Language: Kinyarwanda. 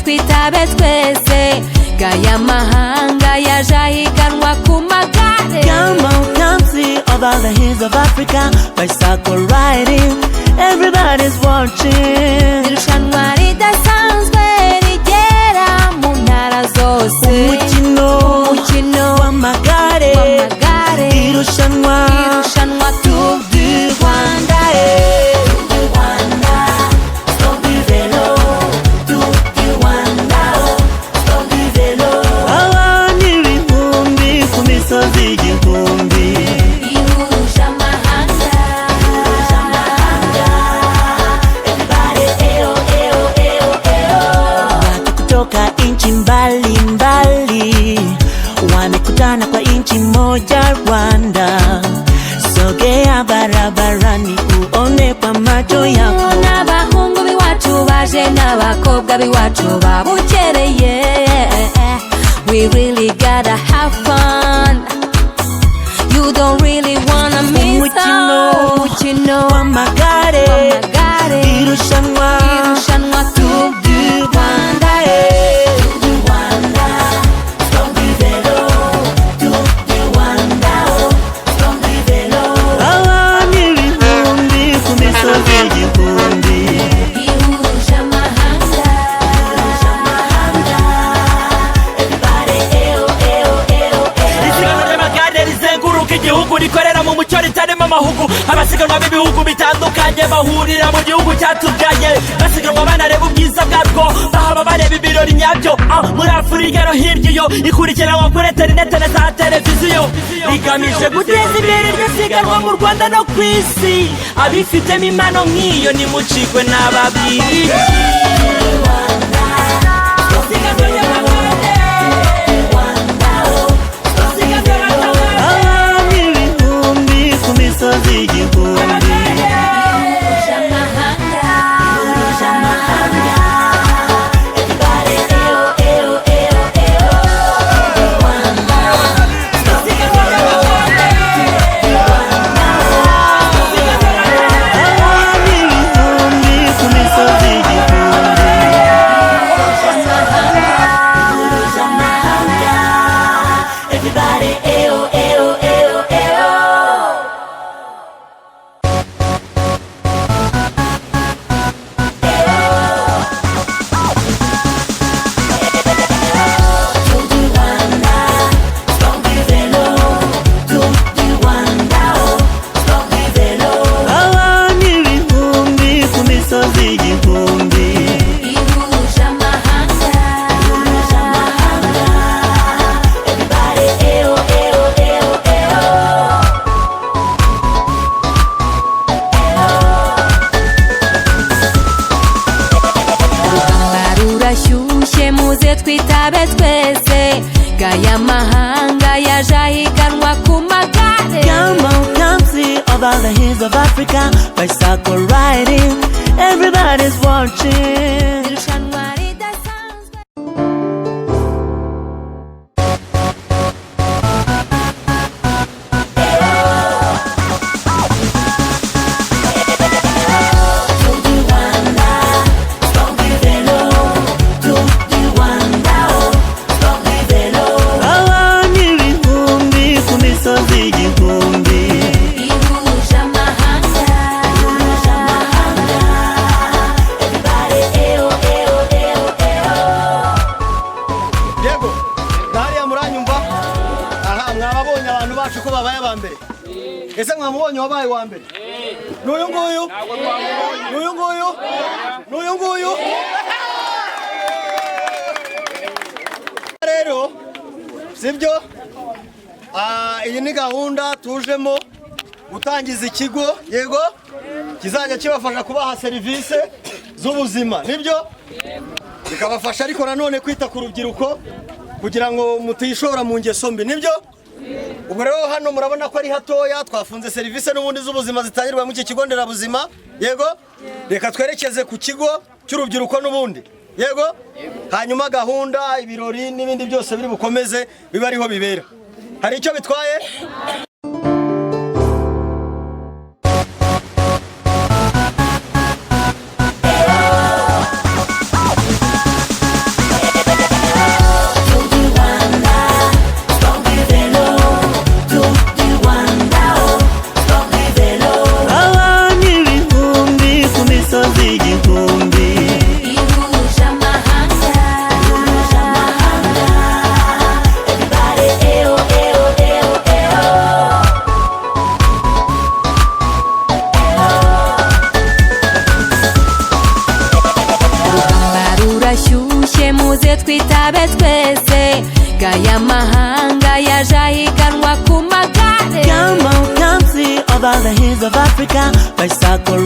Twitabe twese gaya mahanga yaje ahiganwa ku magare. Come on, come see over the hills of Africa. Bicycle riding, everybody's watching. Irushanwa ridasanzwe rigera mu ntara zose. Umukino Umukino w'amagare, w'amagare, irushanwa irushanwa Tour du Rwanda. Eh. Tour du Rwanda, sport du vélo. Tour du Rwanda, oh, sport du vélo. Abantu ibihumbi ku misozi igihumbi. Ihuje amahanga. Everybody, eh oh, eh oh, eh oh, eh oh. Watu kutoka nchi mbalimbali wamekutana kwa nchi moja Rwanda. Sogea barabarani uone kwa macho yako. N'abahungu b'iwacu baje n'abakobwa b'iwacu babukereye. We really gotta have fun. You don't really wanna miss Umukino out. Umukino w'amagare, w'amagare, irushanwa irushanwa Tour du Rwanda. Eh. Tour du Rwanda, sport du vélo. Tour du Rwanda, oh, sport du vélo. Abantu ibihumbi ku misozi igihumbi. Ihuje amahanga. Everybody, eh oh, eh oh, eh oh, eh oh. Isiganwa ry'amagare rizenguruka igihugu, rikorera mu mucyo, ritarimo amahugu. Abasiganwa b'ibihugu bitandukanye bahurira mu gihugu cyatubyaye, basiganwa banareba ubwiza bwarwo, bahaba bareba ibirori nyabyo. Ah, muri Afurika no hirya iyo ikurikiranwa kuri interinete na za televiziyo, rigamije guteza imbere iryo siganwa mu Rwanda no ku isi. Abifitemo impano nk'iyo, nimucikwe n'ababiri. Isiganwa ry'amagare. Isiganwa ry'amagare. Abantu ibihumbi ku misozi igihumbi. Ihuje amahanga. Everybody, eh oh, eh oh, eh oh, eh oh. Abantu ibihumbi ku misozi igihumbi. Everybody, eh oh, eh oh, eh oh, eh oh. Tour du Rwanda, sport du vélo. Tour du Rwanda, oh, sport du vélo. Abantu ibihumbi ku misozi igihumbi. Ihuje amahanga. Everybody, eh oh, eh oh, eh oh, eh oh. Urugamba rurashyushye, muze twitabe twese gaya mahanga yaje ahiganwa ku magare. Come on, come see over the hills of Africa. Bicycle riding, everybody's watching. Irushanwa ridasanzwe. Tour du Rwanda, sport du vélo. Tour du Rwanda, oh, sport du vélo. Abantu ibihumbi ku misozi igihumbi. Ihuje amahanga. Everybody, eh oh, eh oh, eh oh, eh oh. Yego, hariya muranyumva? Aha mwababonye abantu bacu ko babaye aba mbere? Ese mwamubonye wabaye uwa mbere? N'uyu nguyu, n'uyu nguyu, n'uyu nguyu. Rero sibyo? Ah, iyi ni gahunda tujemo gutangiza ikigo, yego, kizajya kibafasha kubaha serivisi z'ubuzima, nibyo, bikabafasha ariko nanone kwita ku rubyiruko kugira ngo mutishora mu ngeso mbi, nibyo. Ubwo rero hano murabona ko ari hatoya, twafunze serivisi n'ubundi z'ubuzima zitangirwa muri iki kigo nderabuzima, yego. Reka twerekeze ku kigo cy'urubyiruko n'ubundi, yego. Hanyuma gahunda, ibirori n'ibindi byose biri bukomeze bibe ariho bibera. Hari icyo bitwaye? Muze twitabe twese, gaya mahanga yaje ahiganwa ku magare. Come on, come see over the hills of Africa. Bicycle